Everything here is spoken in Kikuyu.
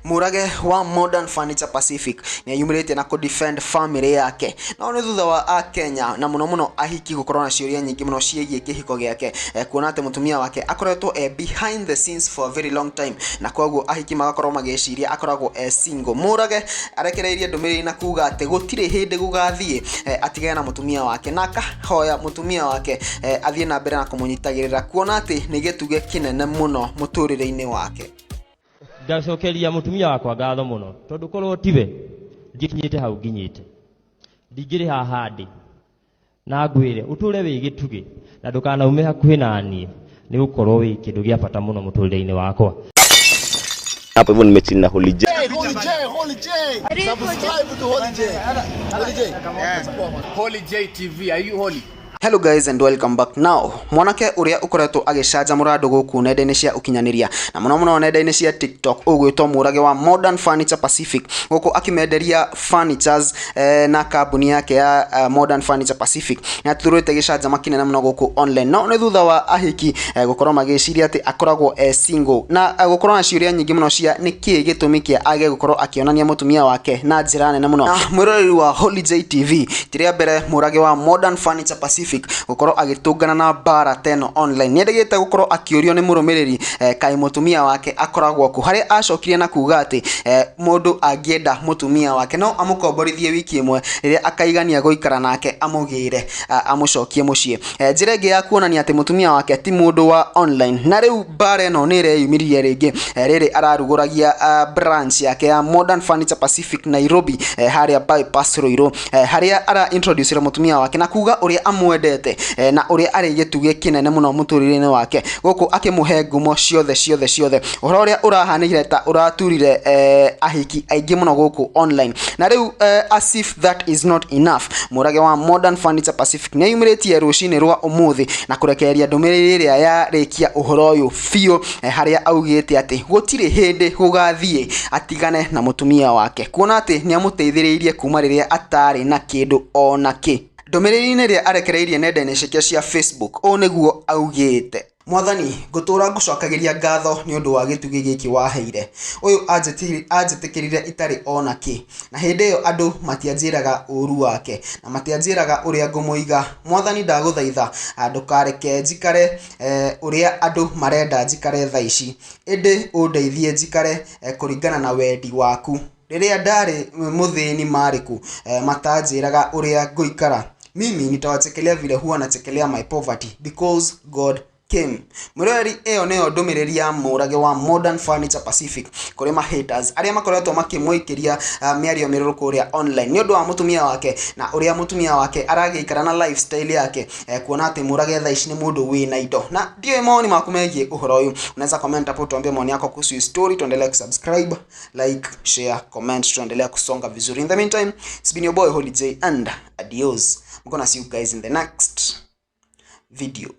Mũrage wa Modern Furniture Pacific nĩeyumĩrĩtie na kũ defend family yake. No nĩ thutha wa akenya na mũno mũno ahiki gũkorwo na ciũria nyingĩ mũno ciĩgiĩ kĩhiko gĩake, kuona atĩ mũtumia wake akoretwo e behind the scenes for a very long time, na koguo ahiki magakorwo magĩciria akoragwo e single. Mũrage arekereirie ndũmĩrĩri na kuga atĩ gũtirĩ hĩndĩ gũgathiĩ atigane na mũtumia wake, na akahoya mũtumia wake athiĩ na mbere na kũmũnyitagĩrĩra kuona atĩ nĩ gĩtugĩ kĩnene mũno mũtũrĩre-inĩ wake. Ngacokeria mũtumia wakwa ngatho mũno tondũ korwo tiwe ndikinyĩte hau nginyĩte, ndingĩrĩ haha ndĩ. Na ngwĩre ũtũre wĩ gĩtugĩ na ndũkanaume hakuhĩ na niĩ, nĩ gũkorwo wĩ kĩndũ gĩa bata mũno mũtũrĩre-inĩ wakwa. Hapo hivyo nimechill na Holy J. Hey, Holy J, Holy J. Subscribe to Holy J. Holy J. Holy J TV, are you holy? Hello guys and welcome back. Now, mwanake ũrĩa ũkoretwo agĩcanjamũra andũ gũkũ nenda-inĩ cia ũkinyanĩria na mũno mũno nenda-inĩ cia TikTok ũgwĩtwo Mũrage wa Modern Furniture Pacific, gũkũ akĩmenderia furnitures na kambuni yake ya Modern Furniture Pacific, nĩ aturĩte gĩcanjama kĩnene mũno gũkũ online. No nĩ thutha wa ahiki gũkorwo magĩciria atĩ akoragwo e single na gũkorwo na ciũria nyingĩ mũno cia nĩkĩĩ gĩtũmi kĩa age gũkorwo akĩonania mũtumia wake na njĩra nene mũno. Na mwĩroreri wa Holy J TV, ti rĩa mbere Mũrage wa Modern Furniture Pacific gũkorwo agĩtũngana na mbara ta ĩno online. Nĩendegete gũkorwo akĩũrio nĩ mũrũmĩrĩri kaĩ mũtumia wake akoragwo kũ, harĩa acokirie na kuga atĩ mũndũ angĩenda mũtumia wake no amũkomborithie wiki ĩmwe, rĩrĩa akaigania gũikara nake amũgĩre, amũcokie mũciĩ. Njĩra ĩngĩ ya kuonania atĩ mũtumia wake ti mũndũ wa online. Na rĩu mbara ĩno nĩ ĩreyumĩririe rĩngĩ rĩrĩ ararugũragia branch yake ya Modern Furniture Pacific Nairobi, harĩa Bypass Ruiru, harĩa ara introduce mũtumia wake na kuga ũrĩa amwendete na ũrĩa arĩ gĩtugĩ kĩnene mũno mũtũrĩre-inĩ wake, gũkũ akĩmũhe ngumo ciothe ciothe ciothe, ũhoro ũrĩa ũrahanĩkire ta ũraturire ahiki aingĩ mũno gũkũ online. Na rĩu as if that is not enough, Mũrage wa Modern Furniture Pacific nĩeyumĩrĩtie rũcinĩ rwa ũmũthĩ na kũrekereria ndũmĩrĩri ĩrĩa yarĩkia ũhoro ũyũ biũ, harĩa augĩte atĩ gũtirĩ hĩndĩ gũgathiĩ atigane na mũtumia wake, kuona atĩ nĩamũteithĩrĩirie kuma rĩrĩa atarĩ na kĩndũ ona kĩ. Ndũmĩrĩri-inĩ ĩrĩa arekereirie nenda-inĩ ciake cia Facebook, ũũ nĩguo augĩte: Mwathani, ngũtũra ngũcokagĩria ngatho nĩ ũndũ wa gĩtugĩ gĩkĩ waheire. Ũyũ anjĩtĩkĩrire itarĩ ona kĩ, na hĩndĩ ĩyo andũ matianjĩraga ũru wake na matianjĩraga ũrĩa ngũmũiga. Mwathani, ndagũthaitha ndũkareke njikare ũrĩa andũ marenda njikare thaa ici, ĩndĩ ũndeithie njikare kũringana na wendi waku. Rĩrĩa ndarĩ mũthĩni marĩ kũ matanjĩraga ũrĩa ngũikara? Mimi nitawachekelea vile huwa nachekelea my poverty because God came. Mwĩroreri, ĩyo nĩyo ndũmĩrĩri ya Mũrage wa Modern Furniture Pacific kũrĩ ma haters arĩa makoretwo makĩmũikĩria mĩario mĩrũrũ kũrĩa online nĩ ũndũ wa mũtumia wake na ũrĩa mũtumia wake aragĩikara na lifestyle yake, kuona atĩ Mũrage thaa ici nĩ mũndũ wĩna indo. Na ndiũĩ maoni maku megiĩ ũhoro ũyũ, unaweza comment hapo tuambie maoni yako kuhusu hii story. Tuendelee kusubscribe, like, share, comment, tuendelea kusonga vizuri. In the meantime, it's been your boy Holy J and adios. I'm gonna see you guys in the next video.